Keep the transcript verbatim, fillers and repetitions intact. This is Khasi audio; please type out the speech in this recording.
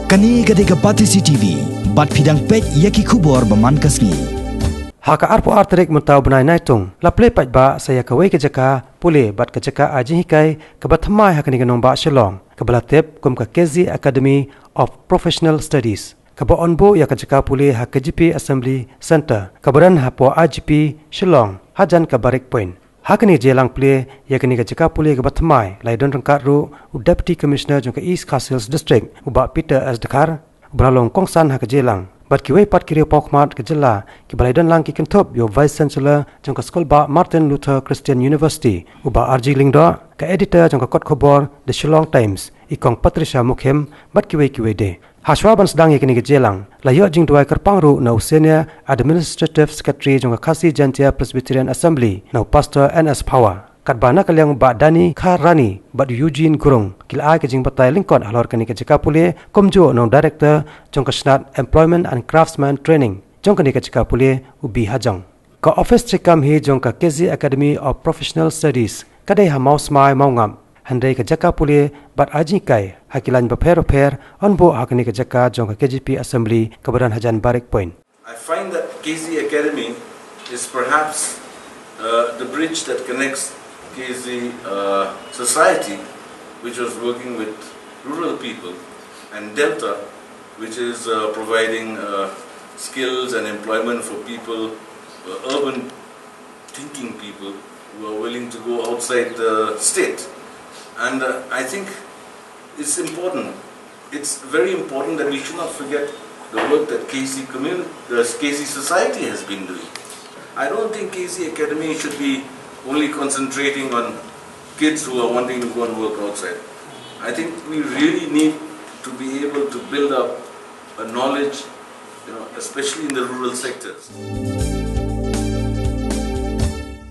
Kane ka dei ka Batesi T V, bad phi dang peit ïa ki khubor ba man ka sngi. Ha ka arphew ar tarik mynta u bnai Naitung, la plie paidbah sa ïa kawei ka jaka pule bad ka jaka ai jinghikai kaba thymmai ha kane ka nongbah Shillong, kaba la tip kum ka K Z Academy of Professional Studies, kaba yn buh ïa ka jaka pule ha K J P Assembly Centre, kaba don hapoh I G P Shillong, hajan ka Barrack Point. Ha kane ka jingïalang plie ïa kane ka jaka pule kaba thymmai, la ïadon ryngkat ruh u Deputy Commissioner jong ka East Khasi Hills District, u Bah Peter S Dkhar, uba la long kongsan ha ka jingïalang, bad kiwei pat ki riewpawkhmat ka jylla, kiba la ïadon lang ki kynthup ïa u Vice Chancellor jong ka Skulbah Martin Luther Christian University, u Bah R G Lyngdoh, ka editor jong ka kot khubor The Shillong Times, i Kong Patricia Mukhim, bad kiwei kiwei de. Hashwa ban sdang ïa kane ka jingïalang, la ïoh jingduwai kyrpang ruh na u Senior Administrative Secretary jong ka Khasi Jaintia Presbyterian Assembly, na u Pastor N S Phawa. Katba na ka liang u Bah Danny Kharani bad u Eugene Gurung, ki la ai ka jingbatai lyngkot halor kane ka jaka pule, kumjuh na u Director jong ka Shnat Employment and Craftsman Training jong kane ka jaka pule, u B Hajong. Ka ophis treikam hi jong ka K Z Academy of Professional Studies ka dei ha Mawsmai Mawngap, hynrei ka jaka pule bad ai jinghikai ha ki lain bapher bapher yn buh ha kane ka jaka jong ka K J P Assembly kaba don hajan Barrack Point. I find that K Z Academy is perhaps uh, the bridge that connects K Z uh, society, which was working with rural people, and Delta, which is uh, providing uh, skills and employment for people, uh, urban thinking people who are willing to go outside the state. And uh, I think it's important. It's very important that we should not forget the work that K Z community, the K Z society has been doing. I don't think K Z Academy should be only concentrating on kids who are wanting to go and work outside. I think we really need to be able to build up a knowledge, you know, especially in the rural sectors.